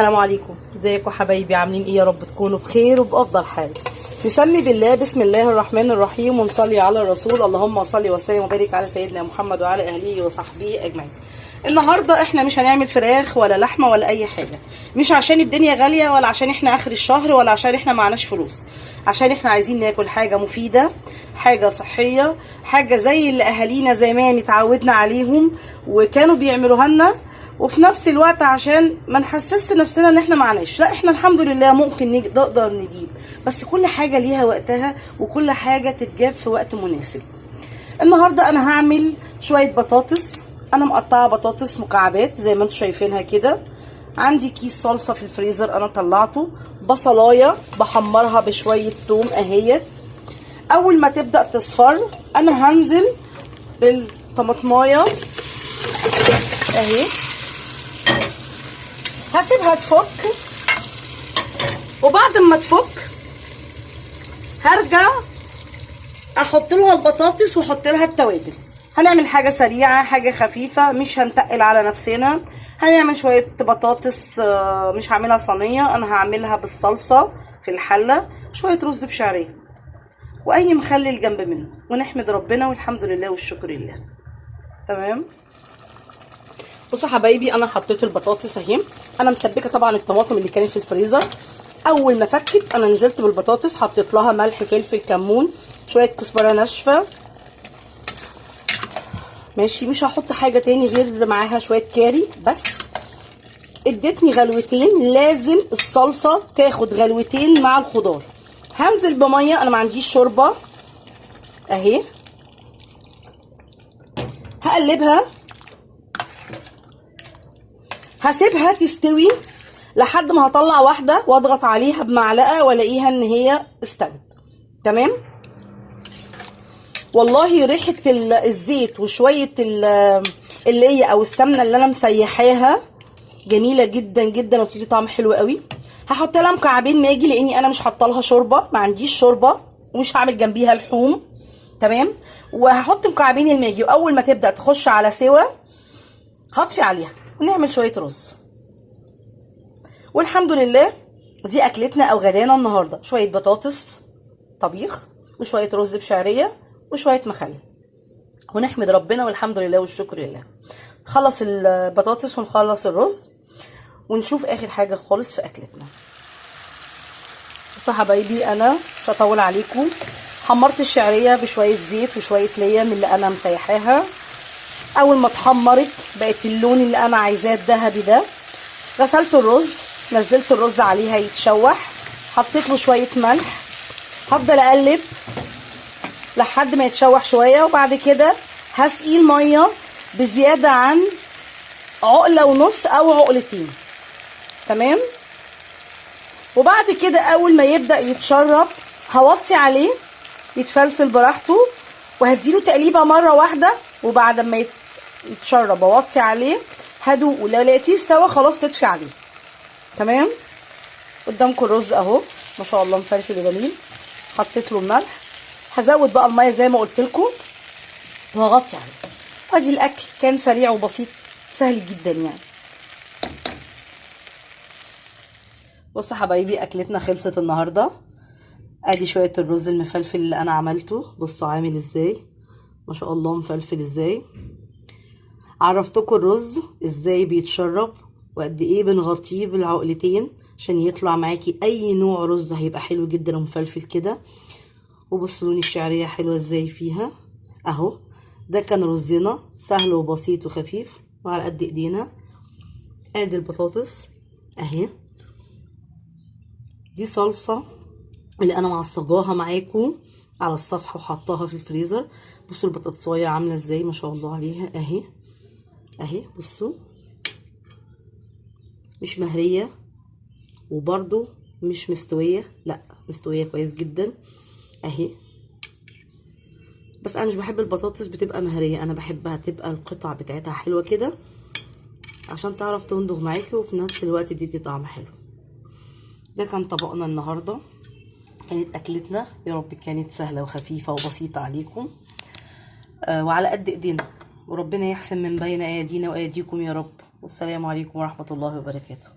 السلام عليكم، ازيكم حبايبي؟ عاملين ايه؟ يا رب تكونوا بخير وبافضل حال. نسمي بالله، بسم الله الرحمن الرحيم، ونصلي على الرسول. اللهم صل وسلم وبارك على سيدنا محمد وعلى اهله وصحبه اجمعين. النهارده احنا مش هنعمل فراخ ولا لحمه ولا اي حاجة، مش عشان الدنيا غالية ولا عشان احنا اخر الشهر ولا عشان احنا معناش فلوس، عشان احنا عايزين ناكل حاجة مفيدة، حاجة صحية، حاجة زي اللي اهالينا زمان اتعودنا عليهم وكانوا بيعملوها لنا، وفي نفس الوقت عشان ما نحسسش نفسنا ان احنا معناش. لا، احنا الحمد لله ممكن نقدر نجيب، بس كل حاجة ليها وقتها وكل حاجة تتجاب في وقت مناسب. النهارده انا هعمل شوية بطاطس. انا مقطعه بطاطس مكعبات زي ما انتم شايفينها كده. عندي كيس صلصه في الفريزر انا طلعته، بصلايه بحمرها بشوية توم اهيت. اول ما تبدا تصفر انا هنزل بالطماطمايه اهي، هسيبها تفك، وبعد ما تفك هرجع احط لها البطاطس واحط لها التوابل. هنعمل حاجة سريعة، حاجة خفيفة، مش هنتقل على نفسنا. هنعمل شوية بطاطس، مش هعملها صينية، انا هعملها بالصلصه في الحلة، شوية رز بشعريه واي مخلل جنب منه، ونحمد ربنا والحمد لله والشكر لله. تمام. بصوا حبايبي، انا حطيت البطاطس اهي. انا مسبكه طبعا الطماطم اللي كانت في الفريزر. اول ما فكت انا نزلت بالبطاطس، حطيت لها ملح، فلفل، كمون، شوية كزبره ناشفة، ماشي. مش هحط حاجة تاني غير معاها شوية كاري بس. ادتني غلوتين، لازم الصلصه تاخد غلوتين مع الخضار. هنزل بميه، انا ما عنديش شوربة اهي. هقلبها، هسيبها تستوي لحد ما هطلع واحدة واضغط عليها بمعلقه والاقيها ان هي استوت. تمام. والله ريحه الزيت وشوية اللي او السمنة اللي انا مسيحاها جميلة جدا جدا وبتدي طعم حلو قوي. هحط لها مكعبين ماجي لاني انا مش حاطه لها شوربة، ما عنديش شوربة ومش هعمل جنبيها لحوم. تمام. وهحط مكعبين الماجي، واول ما تبدا تخش على سوا هطفي عليها ونعمل شوية رز. والحمد لله دي اكلتنا او غدانا النهارده، شوية بطاطس طبيخ وشوية رز بشعريه وشوية مخلل، ونحمد ربنا والحمد لله والشكر لله. نخلص البطاطس ونخلص الرز ونشوف اخر حاجة خالص في اكلتنا. بصوا حبايبي، انا مش هطول عليكم. حمرت الشعرية بشوية زيت وشوية ليا من اللي انا مسيحاها. اول ما اتحمرت بقت اللون اللي انا عايزاه الذهبي ده. غسلت الرز، نزلت الرز عليها يتشوح، حطيت له شوية ملح. هفضل اقلب لحد ما يتشوح شوية، وبعد كده هسقيه المية بزيادة عن عقله ونص او عقلتين. تمام. وبعد كده اول ما يبدا يتشرب هوطي عليه يتفلفل براحته، وهديله تقليبه مرة واحدة. وبعد ما يتشرب اوطي عليه، هدوقه، لو لقيتيه استوى خلاص تطفي عليه. تمام. قدامكم الرز اهو ما شاء الله مفلفل وجميل. حطيت له الملح، هزود بقى المية زي ما قلت لكم وهغطي عليه. وادي الاكل كان سريع وبسيط سهل جدا يعني. بصوا حبايبي، اكلتنا خلصت النهارده. ادي شوية الرز المفلفل اللي انا عملته، بصوا عامل ازاي ما شاء الله، مفلفل ازاي. عرفتكم الرز ازاي بيتشرب وقد ايه بنغطيه بالعقلتين عشان يطلع معاكي اي نوع رز هيبقى حلو جدا ومفلفل كده. وبصوا لون الشعرية حلوة ازاي فيها اهو. ده كان رزنا، سهل وبسيط وخفيف وعلى قد ايدينا. ادي البطاطس اهي، دي صلصه اللي انا معصجاها معاكم على الصفحة وحطاها في الفريزر. بصوا البطاطسايه عامله ازاي ما شاء الله عليها اهي اهي. بصوا مش مهريه وبرده مش مستوية، لا مستوية كويس جدا اهي. بس انا مش بحب البطاطس بتبقى مهريه، انا بحبها تبقى القطع بتاعتها حلوة كده عشان تعرف تندغ معاكي وفي نفس الوقت تدي طعم حلو. ده كان طبقنا النهارده، كانت اكلتنا يا رب كانت سهلة وخفيفة وبسيطة عليكم، وعلى قد ايدينا، وربنا يحسن من بين ايدينا وايديكم يا رب. والسلام عليكم ورحمة الله وبركاته.